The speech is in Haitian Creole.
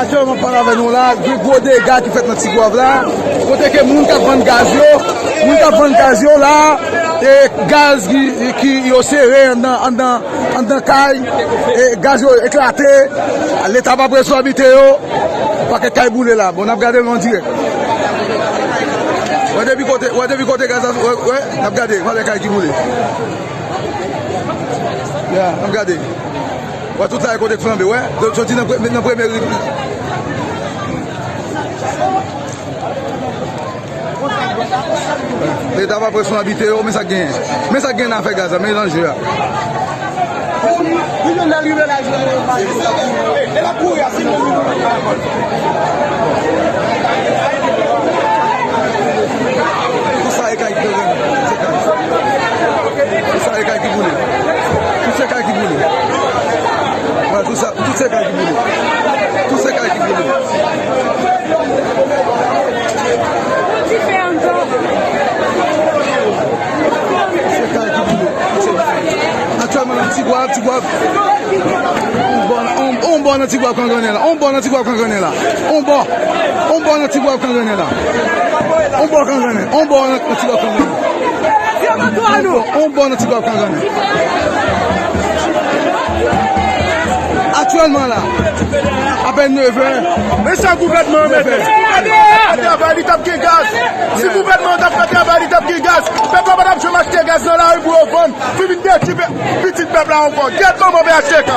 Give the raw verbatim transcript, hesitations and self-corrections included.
Aktyèlman, m ap pale avè nou la, gen gwo dega ki fèt nan Tigwav la, kote ke moun k ap vann gaz yo, moun k ap vann gaz yo la, e gaz ki, ki yo sere anndan, anndan, anndan kay, e gaz yo eklate, Leta p ap reswabite yo, pakèt kay boule la. Bon, n ap gade l an dirèk. Wè depi kote, wè depi kote gaz la, wè, wè, n ap gade, wè kay ki boule. Ya, n ap gade. Wè, tout la e kote k flanbe, wè. Soti nan premye, nan premye ri. Leta pa pran swen abite yo, men sa k genyen. Men sa k genyen nan afè gaz la, men lanje a. Li jwenn nan rive la, jwenn nan rive la. Tout sa e kay ki pran. Tout sa e kay ki boule. Tout se kay ki boule. Wè, tout sa, tout se kay ki boule. Tout se kay ki boule. Se kay ki boule. Aktyèlman nan Tigwav, Tigwav. On bò, on, on bò nan Tigwav kangrenen la. On bò nan Tigwav kangrenen la. On bò. On bò nan Tigwav kangrenen la. On bò kangrenen. On bò nan, nan Tigwav kangrenen. On bò, on bò nan Tigwav kangrenen. Aktyèlman la, apèn nevè. Men sa gouvènman an mete. Si gouvènman an t ap fè travay li, t ap gen gaz. Si gouvènman an t ap fè travay li, t ap gen gaz. Pèp la pa t ap janm achte gaz nan lari pou yo vann. Pou vin detwi pe-, pitit pèp la ankò. Gèt manman P H T K.